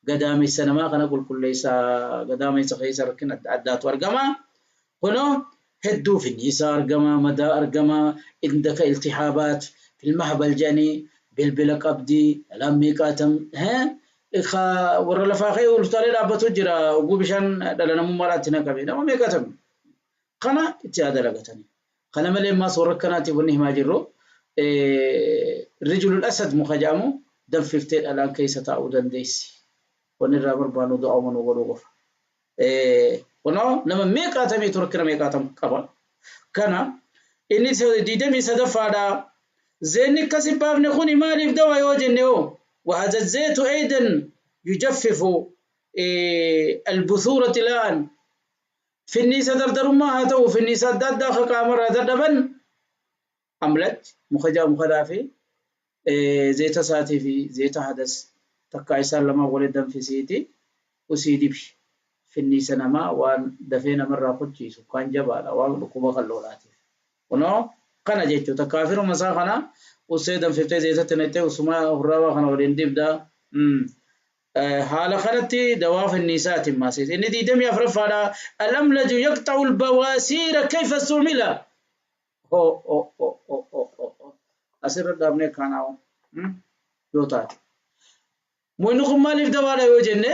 gadaameessa namaa kana qulqulleessa gadaameessa keessa rakkina adda addaatu argama. Kunoo hedduu finniisaa argama, madaa argama, indaka iltihaabaat filmahbal jedhanii bilbila qabdii dhalaan meeqaatam warra lafaa ka'ee ulftaalee dhaabbatu jira oguu bishaan dhala namummaadhaatti naqame nama meeqaatam kana itti haa dalagatanii. Kana malee ammaas warra akkanaatiif wanni himaa jirru rijulul asad muka jedhamu danfiftee dhalaan keessa taa'uu dandeessi. Wanni irraa barbaannu du'aa uummanuu godhuu qofa. Kunoo nama meeqaatamiitu rakkina meeqaatam qaba. Kana inni 23ffaadha. Zeenni akkas hin baafne kuni maaliif dawa yoo jenne hoo وهذا الزيت أيضا يجفف البثور طلاء في النيسة دردرما هاتو في النيسة دادا خقامر دردبن أملت مخجا مخلافي زيت ساتي في زيت حدث تكا إسان لما ولدن في سيتي وسيدي بي في النيسة نما وان دفينا مرة قدشي سكان جبالا وان لقوبة خلولاتي ونو kana jechuudha. Takkaa firuma isaa kana usee danfiftee zeetatti naqxee usuma hurraawaa kana waliin dibda. Haala kanatti dawaa finniisaatiin maasiis. Inni 24ffaadha. Al-amlaju yaqxa'u al-bawaasiira kayfa stumila. Ho ho ho ho ho ho. Asirra dhaabnee kanaa yoo taate. Moonni kun maaliif dawaadha yoo jenne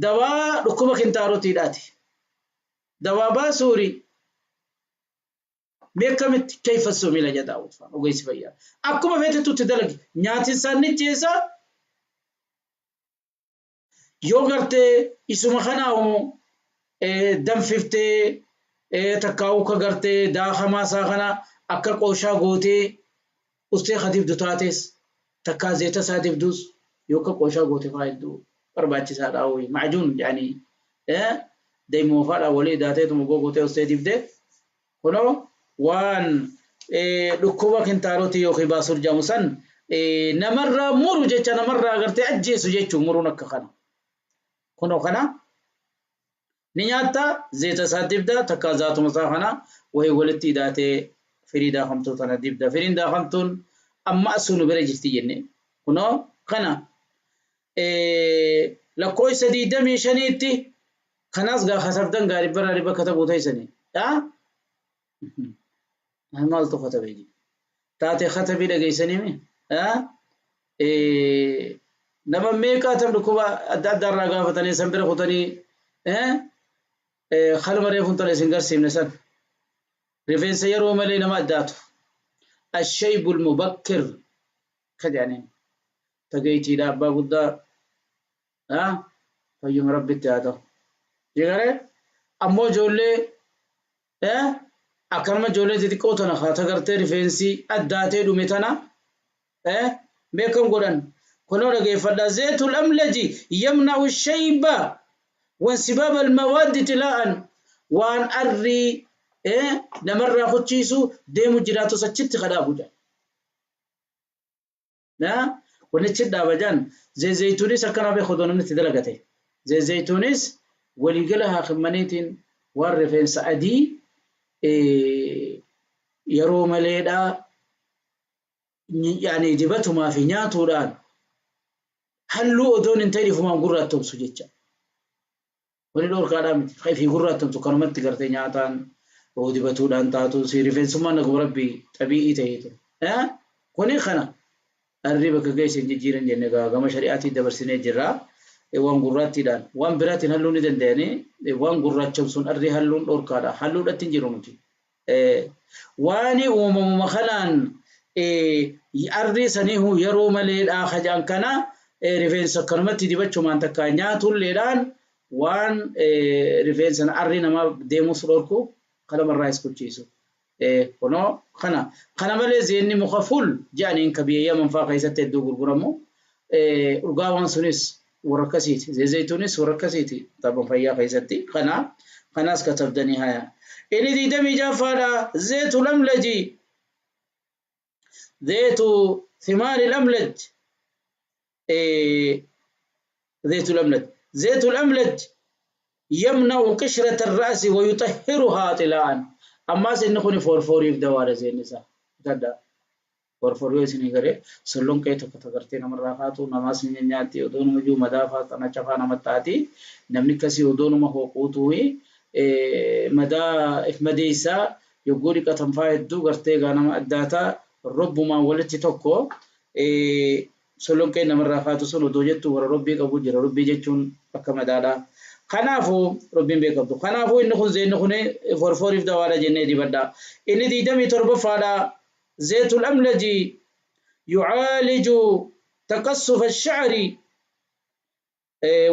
dawaa dhukkuba kintaarotiidhaati. Dawaa baasuuri. Beekamitti kayfa stumila jedha Daawud faan ogeessi fayyaa. Akkuma feetettu itti dalagi. Nyaati isaan ni jeessa yoo gartee isuma kanaa danfiftee takkaa'uu ka gartee daakamaa isaa kana akka qooshaa gootee ustee ka dibdu taates takkaa zeeta isaa dibdus yoo akka qooshaa goote faa hedduu barbaachisaadha hoyi macjuun jedhanii deemoo faadha walii daateetuma gogootee ustee dibdee kunoo waan dhukkuba kintaarotii yookiin baasur jedhamu san namarraa muru jecha namarraa gartee ajjeesu jechuun muruun akka kana. Kunoo kana ni nyaatta zeeta isaa dibda takka zaatuma isaa kana wayii walitti hidhaatee firii daakamtuu tana dibda. Firiin daakamtuun amma asuu nu bira jirti jenne. Kunoo kana lakkoofsa 25tti kanaas gaa kasabdan gaarii bara dhibba katabuu teessanii. Maaltu katabee jiru? Taatee katabii dhageessanii mi? Nama meeqaatam dhukkuba adda addaa irraa gaafatanii san bira kutanii kalma reefuun tana isin garsiifne san rifeensa yeroo malee nama addaatu. Ashaybul mubakkir ka jedhaniin tageetiidha abbaa guddaa fayyuma rabbitti haa ta'u. Jegaree ammoo ijoollee akkanuma ijoollee xixiqqoo tana haa tagartee rifeensi addaatee dhume tana beekam godhan. Kunoo dhageeffadha. Zeetul amlaji yamna'u shayba wansibaaba almawaaddi tilaa'an waan arrii namarraa kuchiisu deemu jiraatus achitti kadhaabu jedha. Wanni achi dhaaba jedhan zayituunis akkanaa beeku odoo namni itti dalagate. Zayituunis waliigala haakimmaniitiin waan rifeensa adii yeroo maleedhaa yaani dibatumaa fi nyaatuudhaan halluu odoon hin ta'in ifumaan gurraattomsu jecha. Wani dhorkaadhaa miti. Ifii gurraattomsu kanumatti gartee nyaataan yoo dibatuudhaan taatu si rifeensummaan naguma rabbii xabii'ii ta'ee ture. Kuni kana arrii bakka geesse hin jijjiiran jenne gama shari'aatiin dabarsinee jirra. Waan gurraattiidhaan waan biraatiin halluu ni danda'anii waan gurraachamsuun arrii halluun dhorkaadha. Halluudhatti hin jiru nuti. Waan uumamuma kanaan arrii saniihu yeroo maleedhaa kajaan kana rifeensa akkanumatti dibachumaan takka nyaatulleedhaan Waan rifeensa arri namaa deemus dhorku kalamarraa is kuchiisu. Kunoo kana kana malee zeenni muka ful jedhaniin ka biyya Yaman fa'aa keessatti hedduu gurguramu. Urgaawwan sunis warra akkasiiti. Zayituunis warra akkasiiti tapha fayyaa keessatti. Kana kanaas katabdanii haya. Inni 26ffaadha zeetu lamlaji zeetu thimaari lamlaj zeetu lamlaj zeetu lamlaj يمنع قشرة الرأس ويطهرها طلاء. أما سن خوني فورفوري في دوارة زي النساء تدا فورفوري سني غري سلون كي تكتغرتي نمر راخاتو نماس نياتي ودون مجو مدافع تنا نمتاتي نمني كسي ودون ما هو قوتوي مدا مديسا يقولي كتنفا يدو غرتي غانا الداتا ربما ولتي توكو سلون كي نمر راخاتو سن ودو جتو ورا ربي قبو جرا ربي جتون أكما kanaafuu rabbiin beekamtu. Kanaafuu inni kun zeenni kun forforiif dawaadha jennee dibadha. Inni 27ffaadha zeetul amlaji yucaaliju taqassufa ash-sha'ri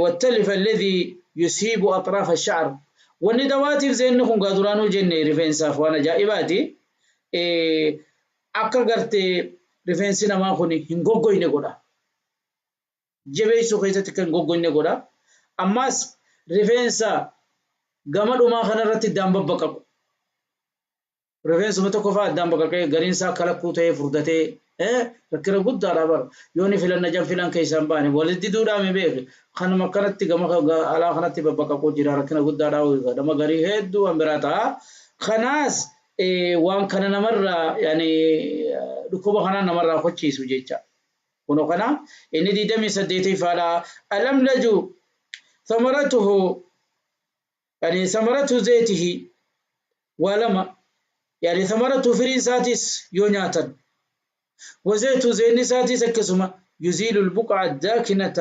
والتلف الذي يصيب أطراف الشعر. Wanni dawaatiif zeenni kun gaa duraanuu jenne rifeensaaf waan ajaa'ibaati. Akka gartee rifeensi namaa kun hin goggoyne godha. Jabeessuu keessatti kan hin goggoyne godha. Ammas rifeensa gama dhumaa kanarratti iddaan babbaqaqu. Rifeensuma tokko fa'aa iddaan baqaqee gariin isaa akka lakkuu ta'ee furdatee rakkina guddaadha bara. Yoo ni filanna jan filan keessaan baane walitti duudhaa mi beeku. Kanuma akkanatti gama alaa kanatti babbaqaquu jira rakkina guddaadha nama garii hedduu waan biraa ta'a. Kanaas waan kana namarraa yaani dhukkuba kanaa namarraa kochiisu jecha. Kunoo kana inni 28ffaadha. Alamlaju ثمرته يعني ثمرته زيته ولما يعني ثمرته فريساتس يوناتا وزيت زين ساتس كسما يزيل البقعة الداكنة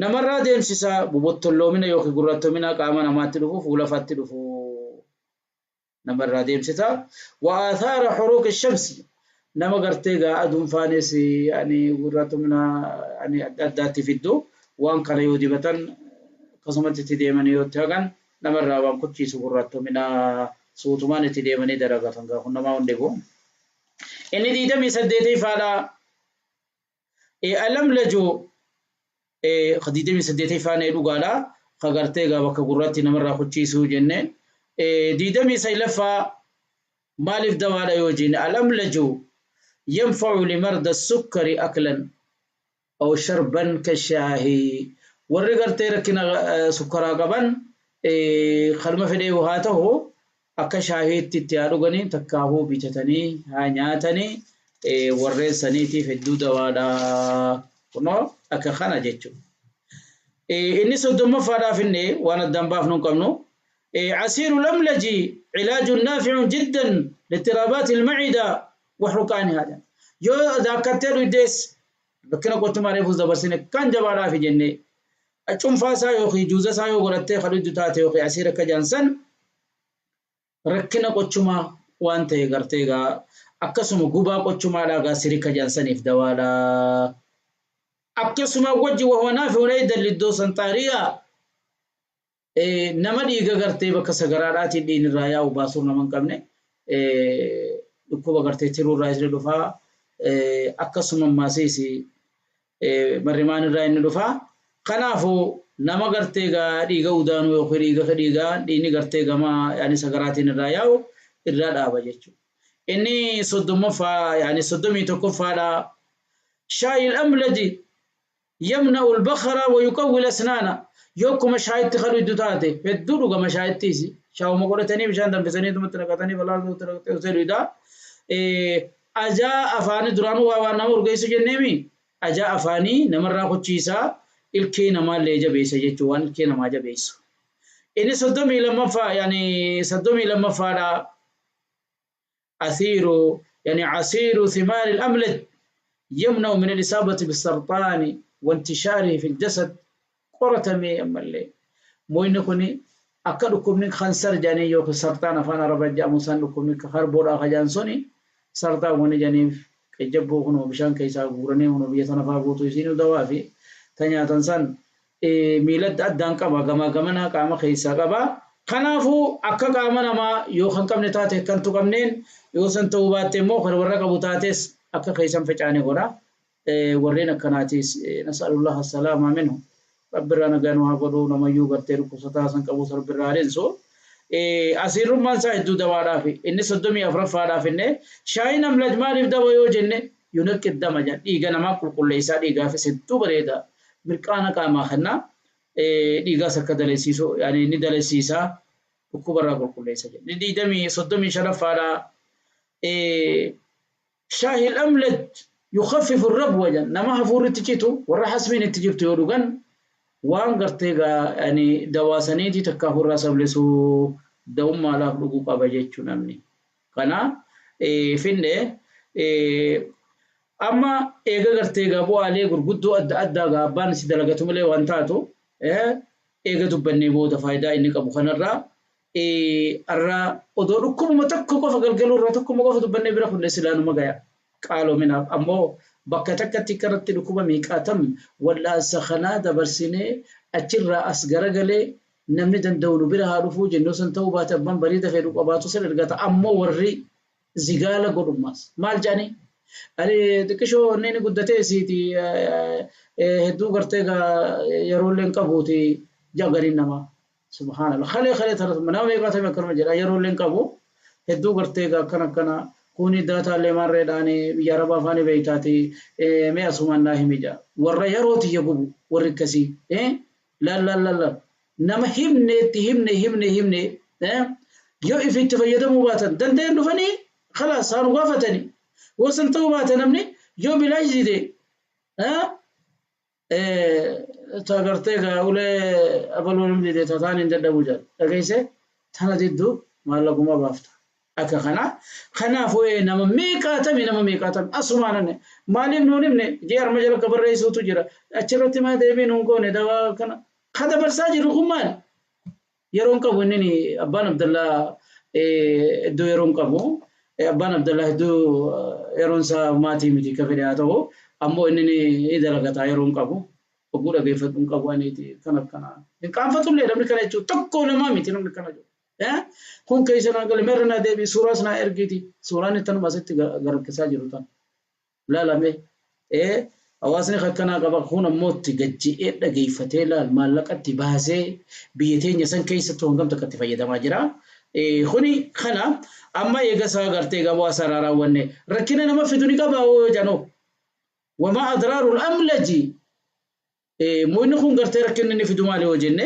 نمر ديمسسا ببطلومنا يوكي قراتومنا قامنا ما تلفو فولا فاتلفو نمر ديمسسا وآثار حروق الشمس نما قرتيغا أدون فانيسي يعني قراتومنا يعني أداتي في الدو waan kana yoo dibatan akkasumatti itti deemanii yoo itti haqan namarraa waan kuchiisu gurraattomina suutumaan itti deemanii daragatan gaa kun namaa hundi kun. Inni 28ffaadha. Alamlaju 28ffaan dhugaadha. Ka gartee gaa bakka gurraatti namarraa kuchiisuu jenne. 29ffaa maaliif dawaadha yoo jenne alamlaju yanfa'u limarda sukkari aklan أو شربا كالشاهي ورغرتي ركنا سكرا قبن خلما فدي وهاته akka shaahiitti itti haa dhuganii takkaahuu bitatanii haa nyaatanii warreen saniitiif hedduu dawaadha. Kunoo akka kana jechuudha. Inni 30ffaadhaaf inni waan addaan baafnu hin qabnu. عصير الأملج علاج نافع جدا لاضطرابات المعدة وحرقانها. يو ذاكرتي ديس rakkina qochumaa reefuus dabarsine kan jabaadhaaf jenne cuunfaa isaa yookiin juuza isaa yoo godhattee kan taate yookiin asiira akka jaansan rakkina qochumaa waan ta'e gartee egaa akkasuma gubaa qochumaadhaa gaa sirika jaansaniif dawaadha. Akkasuma wajji wahuwa fi hunayda liddoo sanxaariyaa nama dhiiga gartee bakka sagaraadhaatiin dhiin irraa yaa'u baasuuf nama hin qabne dhukkuba gartee tiruurraa isin dhufaa akkasuma maasiis marrimaan irraa inni dhufaa. Kanaafuu nama gartee gaa dhiiga udaanuu yookiin dhiiga dhiigaa dhiinni gartee gama yaani sagaraatiin irraa yaa'u irraa dhaaba jechuudha. Inni 30ffaa yaani 31ffaadha. Shaayil amlaji yamna'u al-bakhra wa yuqawwi al-asnaana. Yokkuma shaayitti kan hiddu taate hedduu dhugama shaayittiis shaawuma godhatanii bishaan danfisanii tumatti naqatanii balaa naqatanii hidhaa. Ajaa afaanii duraanuu waa waan nama urgeessu jenneemi ajaa afaanii namarraa kochiisaa ilkee namaallee jabeessa jechuun waan ilkee namaa jabeessu. Inni 32ffaa yaani 32ffaadha. Asiiru yaani asiiru thimaari al-amlaj yamna'u min al-isaabati bis-sartaani wa intishaarihi fi al-jasad qoratamee ammallee moyni kun akka dhukkubni kansar jedhanii yookiin sartaan afaan arabaa jedhamu san dhukkubni harboodhaa kajaan suni sartaan wani jedhaniif qejjabboo kun bishaan keessaa guuranii kun biyya sana fa'aa guutuu isiin dawaa fi ta nyaatan san Miila adda addaan qaba, gamaa gamanaa qaama keessaa qaba. Kanaafuu akka qaama namaa yoo kan qabne taate kan tuqamneen, yoo san ta'uu baatte immoo kan warra qabu taates akka keessan facaane godha. Warreen akkanaatis nas'alullah assalaama minhu. Rabbirraa nagaa nu haa godhu, namayyuu gartee dhukkubsataa san qabus rabbirraa haa dhinsu. Asiirrummaan isaa hedduu dawaadhaaf inni 34ffaadhaaf inni shaayiin amlaj maaliif dawa yoo jenne yunaqqi dama jedha, dhiiga namaa qulqulleessaa, dhiigaafis hedduu bareeda, mirqaana qaamaa kenna, dhiigaas akka dalesiisu yaani ni dalesiisa, dhukkubarraa qulqulleessa jedha. Inni digdamii 35ffaadha shaahil amlaj yukaffifu rabwa jedha, nama hafuurri itti citu, warra hasmiin itti jirtu yoo dhugan waan gartee gaa yani dawaasaniiti takka hafuurraa sablisuu da'ummaadhaaf dhuguu qaba jechuu namni. Kana finne amma eega gartee gaa bu'aalee gurguddoo adda addaa gaa abbaan itti dalagatu malee waan taatu eega dubbannee booda faayidaa inni qabu kanarraa arra odoo dhukkubuma tokko qofa galgaluu irraa tokkuma qofa dubbannee bira kunne silaanuma gaya qaaloominaaf. Ammoo bakka takkatti kanatti dhukkuba meeqaatam wal'aansa kanaa dabarsinee achirraa as garagalee namni danda'u nu bira haa dhufuu jennu, san ta'uu baate abbaan bariida fedhu qabaatu san ergata. Ammoo warri zigaala godhummaas maal jedhanii ani xiqqishoo inni ni guddatee siiti hedduu gartee gaa yeroollee hin qabuuti jagariin namaa. Subhaanallah, kalee kalee tana nama meeqaatame akkanuma jedha, yeroollee hin qabu hedduu gartee gaa akkana akkana kuni daataallee maarreedhaani biyya arabaa afaanii beeytaati mee asumaan naa himi jedha. Warra yeroo tiyya gubu warri akkasii laal laal laal laal nama himneetti himne himne himne yoo ifi itti fayyadamuu baatan danda'an dhufanii khalaas haa nu gaafatanii, wasan ta'uu baate namni yoo bilaash dide ta gartee gaa ulee abaluu namni dide tataan hin dadhabu jedha dhageesse tana diddu maallaquma baafta akka kana. Kanaafuu nama meeqaatami, nama meeqaatami asumaan maaliif nuun himne jee arma jala akka barreessuutu jira achirratti maa deebii nuun goone dawaa kana ka dabarsaa jiru kun maali yeroon qabu inni abbaan Abdallaa iddoo yeroon qabu abbaan Abdallaa hedduu yeroon isaa maatii miti ka fedhe haa ta'u ammoo inni ni dalagataa yeroon qabu oguu dhageeffadhu hin qabu aniiti kan akkana hin qaanfatullee namni kana jechuun tokko namaa miti namni kana jedhu. Kun keessa naa gale meerra naa deebi suuraas naa ergiiti suuraan ittanuma asitti garakkisaa jiru tan laalame hawaasni akkanaa qaba. Kun ammoo itti gajji'ee dhageeffatee laal maallaqatti baasee biyya teenya san keessattuu hangam takka itti fayyadamaa jira. Kuni kana amma eega isaa gartee gabaa saraa raawwanne rakkina nama fidu ni qaba janoo wamaa adraarul amlaji inni kun gartee rakkinni inni fidu maali yoo jenne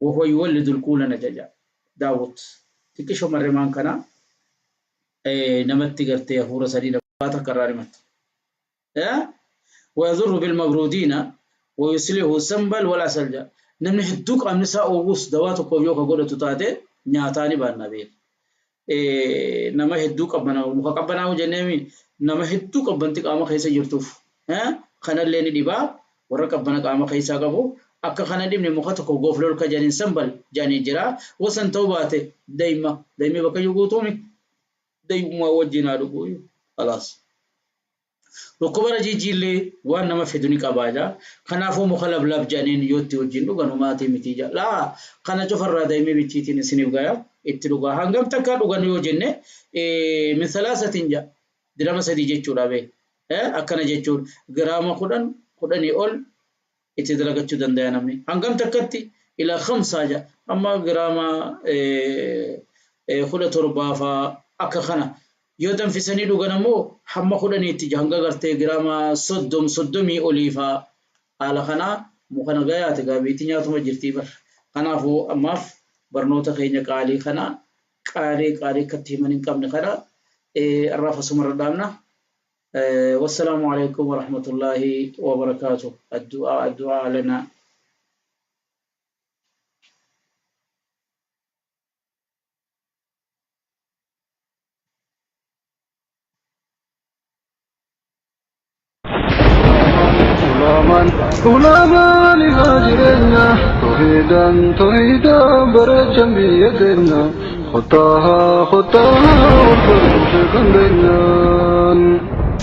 wahuwa yuwallidul quulana jaja daawwut xiqqishoo marrimaan kana namatti gartee hafuura sadii waa takka irraa himatu. ويضر بالمبرودين ويسله السنبل والعسل جا namni hedduu qaamni isaa oowwus dawaa tokkoof yoo ka godhatu taate nyaataani baanna beeku. Nama hedduu qabbanaa'u muka qabbanaa'u jenneemi nama hedduu qabbanti qaama keessa jirtuuf kanallee ni dhibaa warra qabbana qaama keessaa qabu akka kana dhibne muka tokko gooflol ka jedhaniin sambal jedhanii jira. Wasan ta'uu baate daa'ima daa'imni bakka iyyuu guutuumi daa'imumaa wajjin haa dhuguu khalaas. Dhukkuba rajiijiillee waan nama fidu ni qabaa jaa. Kanaafuu muka lablab jedhaniin yoo itti wajjin dhugan humaatii miti jaa. Laa kana cufarraa daa'imni bichiitiin isiniif gaya itti dhugaa. Hangam takka dhugan yoo jenne min salaasatiin jaa. Dirama sadii jechuudha bee. Akkana jechuun giraama 10 10 ol itti dalagachuu danda'a namni. Hangam takkatti ila khamsaa jaa. Amma giraama 17faa akka kana. Yoo danfisanii dhugan ammoo hamma 10tti hanga gartee giraama 30 30 oliifaa haala kanaa muka nagayaati gaa biitti nyaatuma jirtii bar. Kanaafuu ammaaf barnoota keenya qaalii kana qaalii qaalii akkatti himan hin qabne kana irraa asumarra dhaabna. Wassalaamu alaikum warahmatullaahi wabarakaatuh. Addu'aa addu'aa lana. Ulamaan ulamaan ifaa jireenya tawhiidhaan tawhiidhaan bareechan biyya keenya kottaa kottaa wal barumsa kan keenyaan.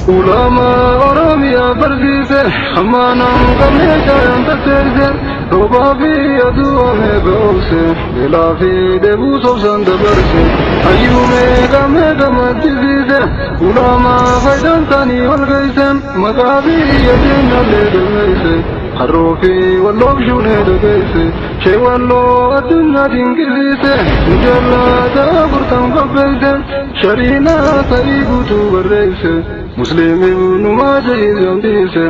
Ulamaa Oromiyaa barsiise, hammaanaan qabnee shaayaan tatteesse, roobaa fi aduu amee be'oobse, beelaa fi dheebuu sobsaan dabarse, hayyuu meeqa meeqa maddisiise, ulamaa faayidaan isaanii ol geesse, maqaa biyya keenyallee galmeesse, harroo fi walloof shuunee dhageesse, shee walloo addunyaa dinqisiise, mujallaa afurtan qopheesse, shariinaa ta'ii guutuu barreesse. Muslim ibnu Maajah dhiise.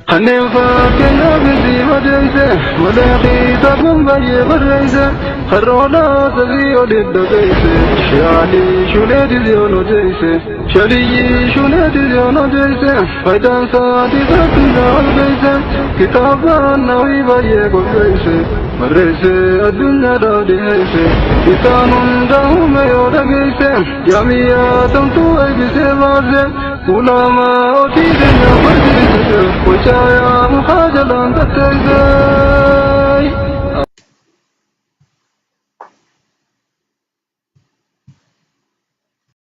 Kanneen fakkeenyaaf isii madeesse malee kitaaban baay'ee barreesse harroodhaa sadii olitti dhageesse shaalii shulee diyoon odeesse shaliyyi shulee diyoon odeesse faayidaan isaatii addunyaa ol geesse kitaabaan nawii baay'ee qopheesse barreesse addunyaadhaaf dhiyeesse isaan hunda uume yoo dhageesse jaamiyyaa tamtuu eebbisee baase ulamaa otii keenya barsiise wacaaya mukaa jalaan tatteesse.